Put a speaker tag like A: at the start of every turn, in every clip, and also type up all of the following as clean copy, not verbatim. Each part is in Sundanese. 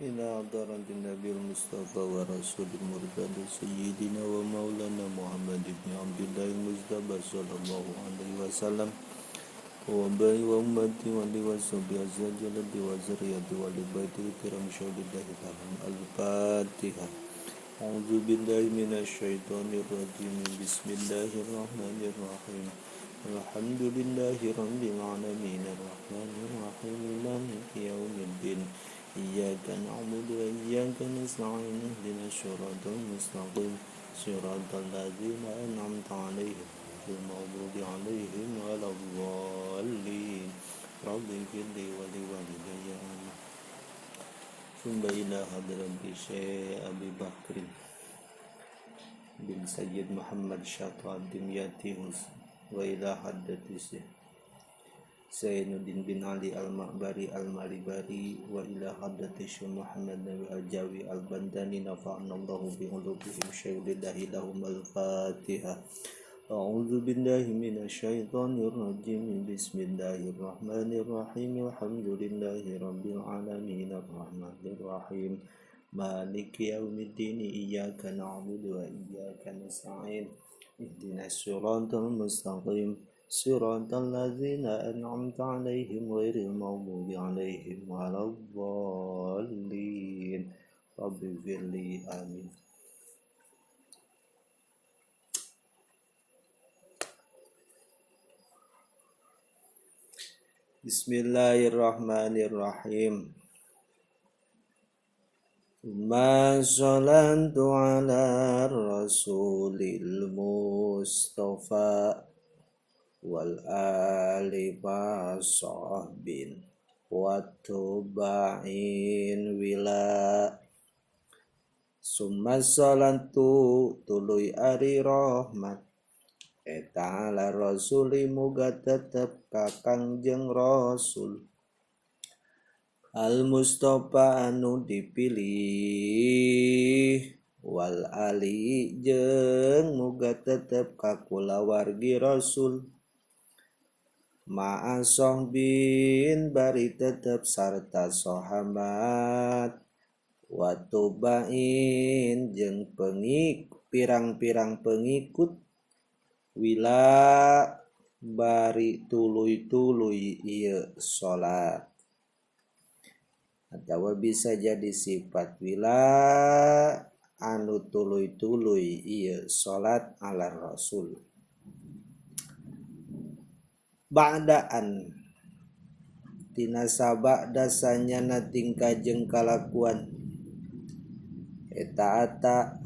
A: إلى حضرة النبي المصطفى ورسول المرتضى سيدنا ومولانا محمد بن عبد الله المصطفى صلى الله عليه وسلم وآبائه وأمته وصحبه أزواجه وذريته ولبيته الكرام شهود الله لهم الفاتحة. أعوذ بالله من الشيطان الرجيم. بسم الله الرحمن الرحيم. الحمد لله رب العالمين الرحمن الرحيم مالك يوم الدين إياك نعبد وإياك نستعين اهدنا الصراط المستقيم صراط الذين أنعمت عليهم غير المغضوب عليهم ولا الضالين. رب اغفر لي ولوالدي آمين. ثم إلى حضرة الشيخ أبي بكر بن سيد محمد شاطر الدمياطي وإلى حضرة Zainuddin bin Ali Al-Ma'bari Al-Malibari wa ila hadrati Syekh Muhammad Nabi Al-Jawi Al-Bandani nafa'anallahu bi ulumihim syai'ulillahi lahum al-Fatihah. A'udzu billahi minasyaitonir rajim. Bismillahirrahmanirrahim. Alhamdulillahi rabbil alamin arrahmanir rahim. Maliki yaumiddin. Iyyaka na'budu wa iyyaka nasta'in. Ihdinas siratal mustaqim. صراط الذين أنعمت عليهم غير المغضوب عليهم ولا الضالين. رب اغفر لي آمين. بسم الله الرحمن الرحيم. ما صلاة على الرسول المصطفى wal ali wa sahbin wa tubain wila summa salatu tuluy ari rahmat eta ala rasuli muga tetep ka Kangjeng Rasul al Mustafa anu dipilih wal ali jeung muga tetep ka kulawargi Rasul ma'a sohbin bari tetep sarta sahabat wa tubain jeung pirang-pirang pengikut wila bari tuluy-tuluy ieu salat atawa bisa jadi sifat wila anu tuluy-tuluy ieu salat ala rasul ba'daan tina sabada sanyana tingkah jeung kalakuan eta ata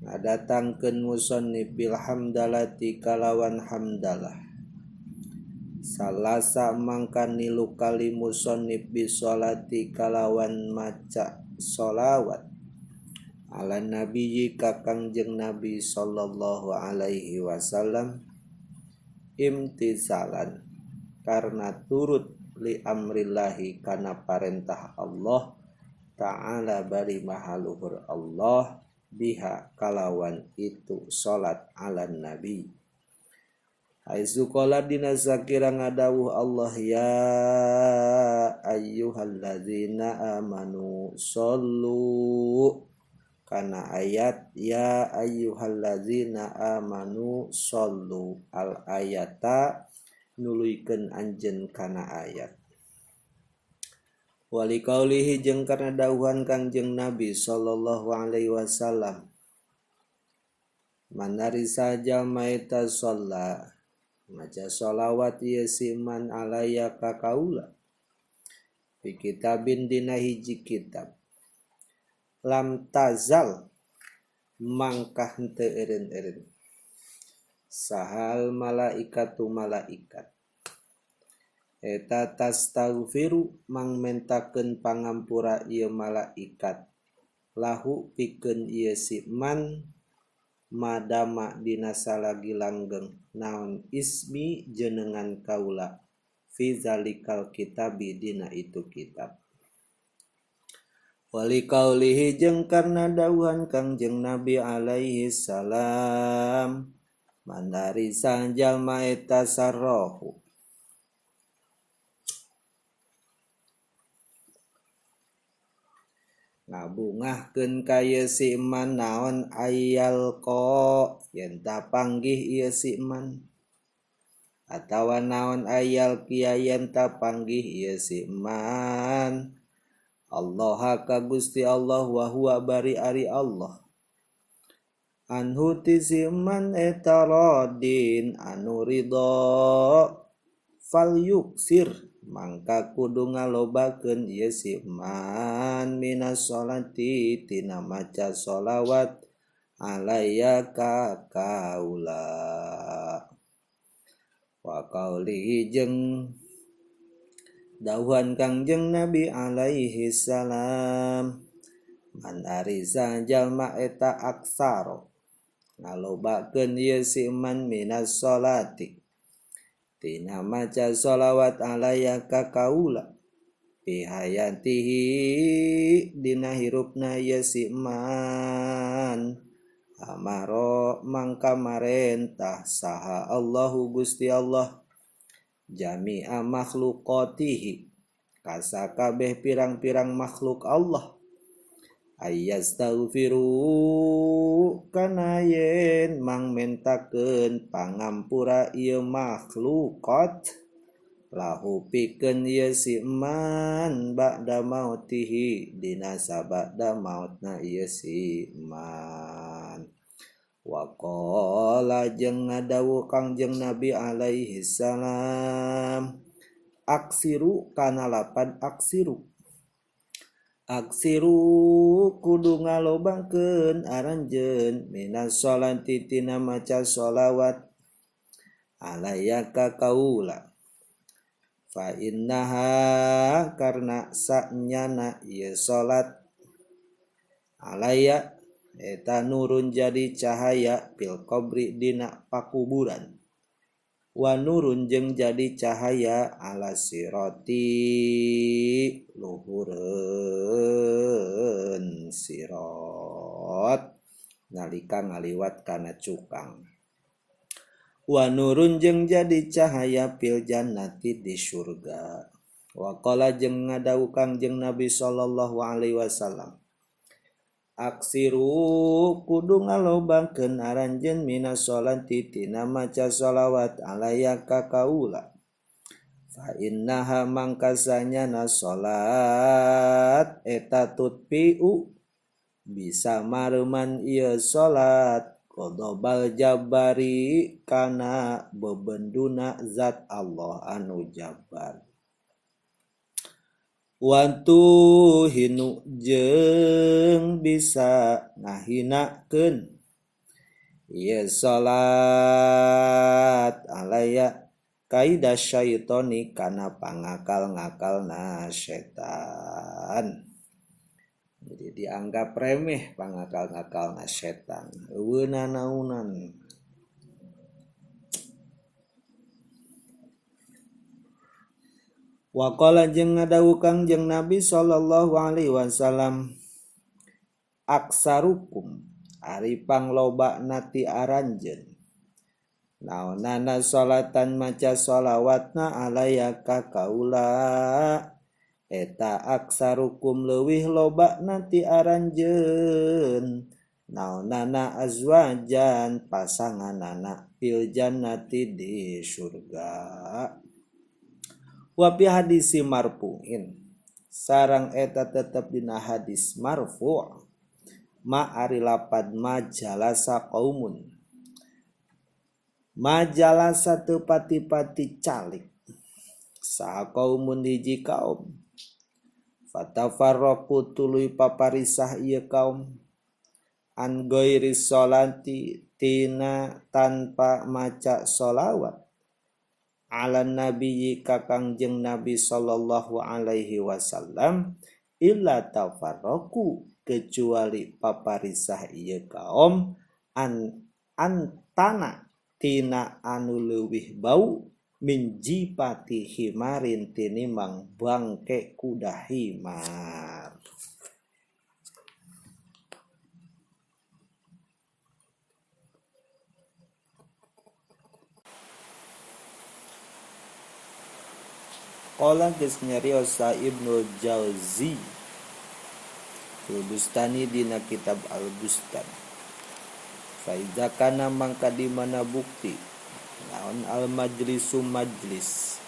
A: ngadatangkeun musannif bil hamdalati kalawan hamdalah salasa mangka nilu kali musannif bisolati kalawan maca sholawat ala nabiyyi ka Kangjeng Nabi sallallahu alaihi wasallam imtisalan karena turut li amrillahi kana parentah Allah ta'ala bari mahaluhur Allah biha kalawan itu salat ala nabi. Haitsu qala dina sakira ngadawuh Allah ya ayyuhallazina amanu sallu kana ayat ya ayyuhallazina amanu sallu al ayata nuluykeun anjeun kana ayat wali qaulihi jeung kana dawuhan Kangjeng Nabi sallallahu alaihi wasallam manari saja eta shalla maca sholawat ieu si man alaya ka kaula fi kitabin dina hiji kitab lam tazal mangkah henteu eureun-eureun sahal malaikatu malaikat eta tastaghfiru mangmentakeun pangampura ieu malaikat lahu pikeun ieu si man madama dina salagi langgeng naon ismi jenengan kaula fi zalikal kitabi dina itu kitab wali kaulihi jeung karna dawuhan Kangjeng Nabi alaihi salam mandari jalma eta sarrohu Ngabungahkeun ka ieu si man naon ayalqa yen tapanggih ieu si man atawa naon ayal kia yen tapanggih ieu si man Allah ka Gusti Allah wa huwa bari ari Allah anhu ti si man eta radin anu ridho fal yuksir mangka kudu ngalobakeun ieu si man minas sholati tina maca sholawat alaiya ka kaula wa qaulihi jeung dawuhan Kangjeng Nabi alaihi salam man arisa jalma eta aksaro ngalobakeun ieu si man minas sholati tina maca sholawat alaiya ka kaula fi hayatihi dina hirupna ieu si man amaro mangka marentah saha Allahu Gusti Allah jami'a makhluqatihi kasakabeh pirang-pirang makhluk Allah ayastaghfiru kana yen mangmentakeun pangampura ieu makhluqat lahu pikeun ieu si man ba'da mautihi dina sabada mautna ieu si man. Wa qala jeung ngadawuh Kangjeng Nabi alaihi salam aksiru kana lapan aksiru aksiru kudu ngalobakeun aranjeun minas sholati tina maca sholawat alaiya ka kaula fa innaha karna sanyana ieu salat alaiya eta nurun jadi cahaya fil qabri dina pakuburan wa nurun jeung jadi cahaya ala sirati luhureun sirat nalika ngaliwat kana cukang wa nurun jeung jadi cahaya fil jannati di surga. Wa qala jeung ngadawuh Kangjeng Nabi sallallahu alaihi wasallam aksiru kudu ngalobakeun aranjeun minas sholati tina maca sholawat alaiya ka kaula fa innaha mangkasanyana sholat eta tutpiu bisa mareman ieu sholat qadabal jabari kana bebenduna zat Allah anu jabbar wantu hinu jeung bisa ngahinakeun ieu salat alaya kaida syaitoni kana pangakal-ngakalna setan. Jadi dianggap remeh pangakal-ngakalna setan, eueuna naunan. Wa qala jeung ngadawuh Kangjeng Nabi sallallahu alaihi wasallam aksarukum ari panglobana ti aranjeun naonana salatan maca sholawatna alaiya ka kaula eta aksarukum leuwih lobana ti aranjeun naonana azwajan pasanganana fil jannati di surga. Wa fi hadisi marfu'in sarang eta tetep dina hadis marfu' ma ari lapad majalasa qaumun majalasa teu pati-pati calik saha qaumun hiji kaum fatafarraqu tuluy paparisah ieu kaum an ghairi sholati tina tanpa maca sholawat ala nabiyyi ka Kangjeng Nabi sallallahu alaihi wasallam illa tafarraqu kecuali paparisah ieu kaum an antana tina anu leuwih bau min jipati himarin tinimbang bangke kuda himar. Qala geus nyariosa Ibnu Jauzi Fil Bustani dina kitab Al Bustan. Fa iza kana mangka di mana bukti naon al majlisu majlis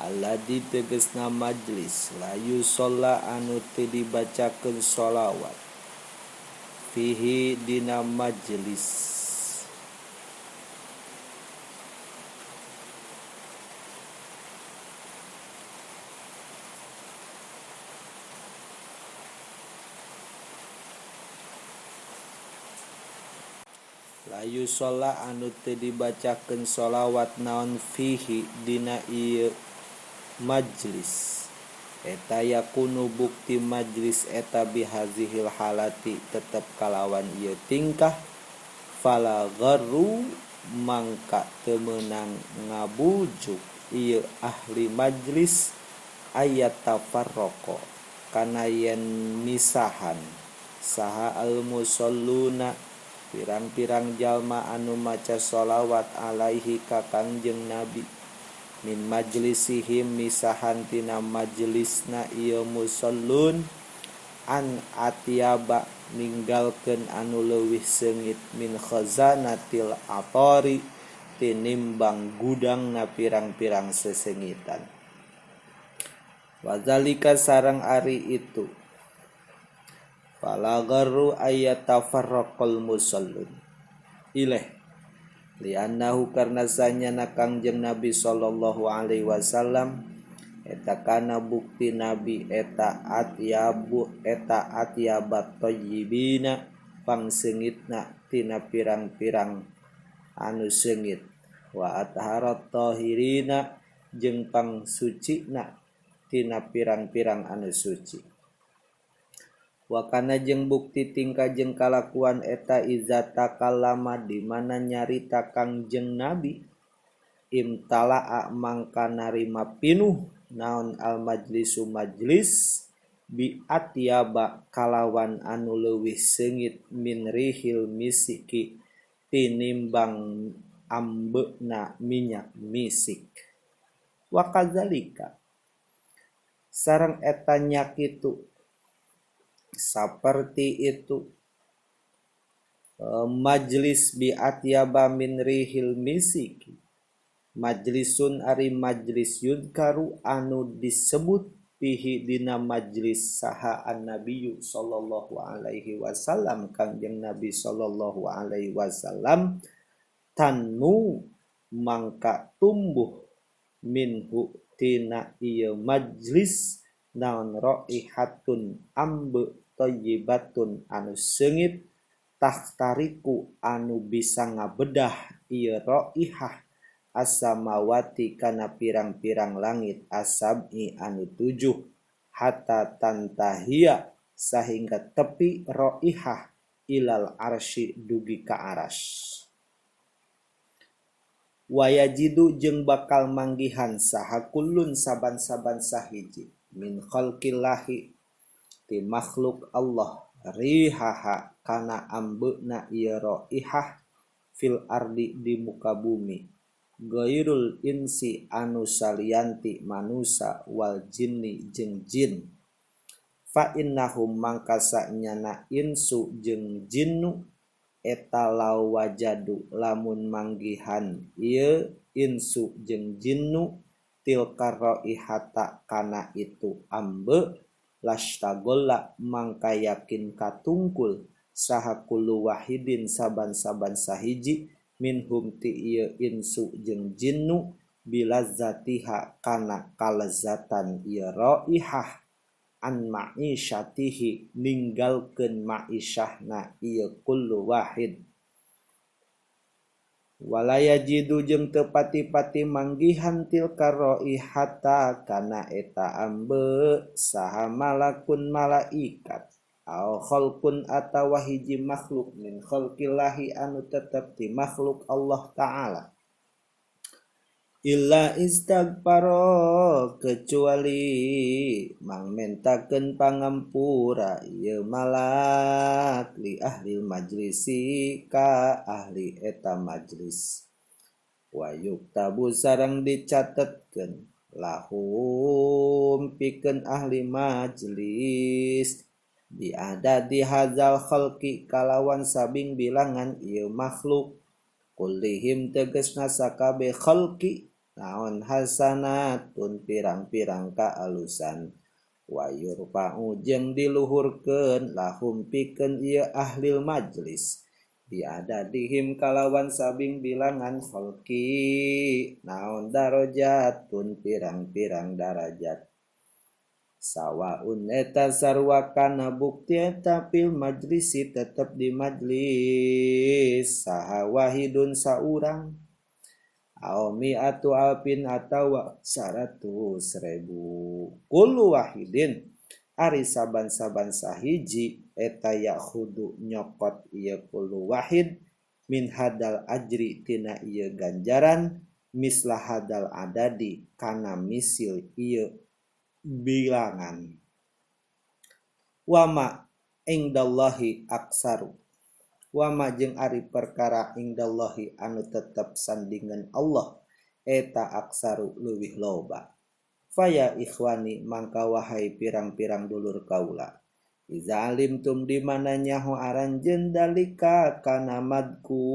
A: alladzi tegasna majlis la yusalla anu teu dibacakeun sholawat fihi dina majlis la yusalla anu teu dibacakeun sholawat naon fihi dina ieu majlis eta yakunu bukti majlis eta bihazihil halati tetep kalawan ieu tingkah fala gharru mangka teu meunang ngabujuk ieu ahli majlis ayat tafarraqa kana yen misahan saha al musalluna pirang-pirang jalma anu maca sholawat alaihi ka Kangjeng Nabi min majlisihim misahan tina majlisna ieu musallun an atyaba ninggalkeun anu leuwih seungit min khazanatil atari tinimbang gudangna pirang-pirang sesengitan wazalika sareng ari itu fala gharru ayatafarraqal musallun ileh li'annahu karna sanyana Kangjeng Nabi sallallahu alaihi wasallam eta kana bukti Nabi eta atyabu eta atyabat thayyibina pangseungitna tina pirang-pirang anu seungit wa atharat tahirina jeung pangsucina tina pirang-pirang anu suci. Wakana jeung bukti tingkah jeung kalakuan eta iza takallama di mana nyarita Kangjeng Nabi imtala'a mangka narima pinuh naon al majlisu majlis bi atyaba kalawan anu leuwih seungit min rihil misiki tinimbang ambeuna minyak misik. Wa kadzalika sareng eta nya kitu saperti itu majlis bi atyaba min rihil misiki majlisun ari majlis yudkaru anu disebut fihi dina majlis saha annabiyyu sallallahu alaihi wasallam Kangjeng Nabi sallallahu alaihi wasallam tanu mangka tumbuh minhu tina ieu majlis naon raihatun ambe thayyibatun anu seungit tahtariku anu bisa ngabedah ieu raihah as-samawati kana pirang-pirang langit as-sab'i anu tujuh hatta tantahia sahingga tepi raihah ilal arsy dugi ka aras. Wayajidu jeung bakal manggihan saha kullun saban-saban sahiji min khalqillahi ti makhluk Allah rihaha kana ambeuna ieu raihah fil ardi di muka bumi gairul insi anu salianti manusa wal jinni jeung jin fa innahum mangka sanyana insu jeung jinnu eta lawajadu lamun manggihan ieu insu jeung jinnu tilka raihata kana itu ambe lastagolla mangka yakin katungkul saha kullu wahidin saban-saban sahiji minhum ti ieu insu jeung jinnu bilazzatiha kana kalezatan ieu raihah an ma'isyatihi ninggalkeun ma'isyahna ieu kullu wahid. Walayajidu jeung teu pati-pati manggihan tilka raihata kana eta ambe saha malakun malaikat au khalqun atawa hiji makhluk min khalqillahi anu tetep ti makhluk Allah Ta'ala illa istaghfara kecuali mangmentakeun pangampura ieu malak li ahli majlisi ka ahli eta majlis wa yuktabu sareng dicatetkeun lahum pikeun ahli majlis Biadadi hadzal khalqi kalawan sabing bilangan ieu makhluk kullihim tegasna sakabeh khalqi naon hasanatun pirang-pirang kaalusan wa yurfa'u jeung diluhurkeun lahum pikeun ieu ahlil majlis biadadihim kalawan sabing bilangan khalqi naon darajatun pirang-pirang darajat sawaun eta sarua kana bukti eta fil majlisi tetep di majlis saha wahidun saurang aw mi'atu alfin atawa 100.000 kullu wahidin ari saban-saban sahiji eta yakhudu nyokot ieu kullu wahid min hadal ajri tina ieu ganjaran mislah hadal adadi kana misil ieu bilangan wama indallahi aksaru wama jeung ari perkara indallahi anu tetep sandingan Allah eta aksaru leuwih loba faya ikhwani mangka wahai pirang-pirang dulur kaula iza alimtum di mana nyaho aranjeun dalika kana madkur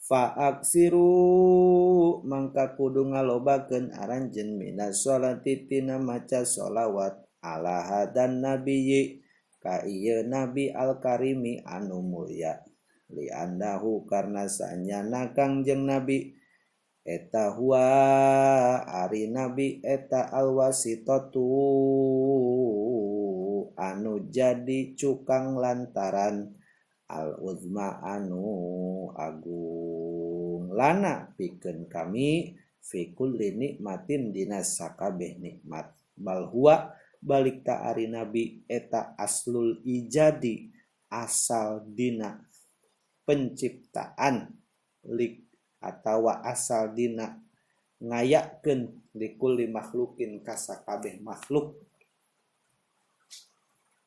A: fa aksiru mangka kudu ngalobakeun aranjeun minas sholati tina maca sholawat ala hadan nabiyyi ka ieu nabi al-karimi anu mulya li annahu karna sanyana Kangjeng Nabi eta huwa ari nabi eta alwasitatu anu jadi cukang lantaran al-uzma anu agung lana pikeun kami fi kulli nikmatin dina sakabeh nikmat bal huwa balik ta ari nabi eta aslul ijadi asal dina penciptaan lik atawa asal dina ngayakeun likulli makhlukin ka sakabeh makhluk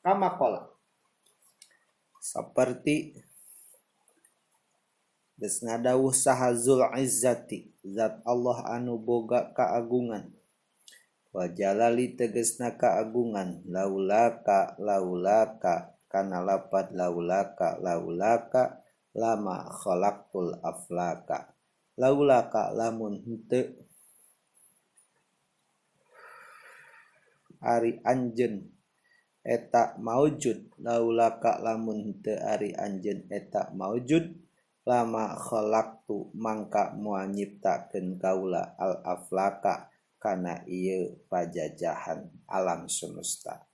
A: kama qala seperti geus ngadawuh saha Zul Izzati zat Allah anu boga kaagungan wa jalali tegasna kaagungan laulaka laulaka kana lapad laulaka laulaka lama khalaqtul aflaka laulaka lamun henteu ari anjeun eta maujud laulaka lamun henteu ari anjeun eta maujud lama khalaqtu mangka moal nyiptakeun kaula al aflaka kana ieu pajajahan alam semesta.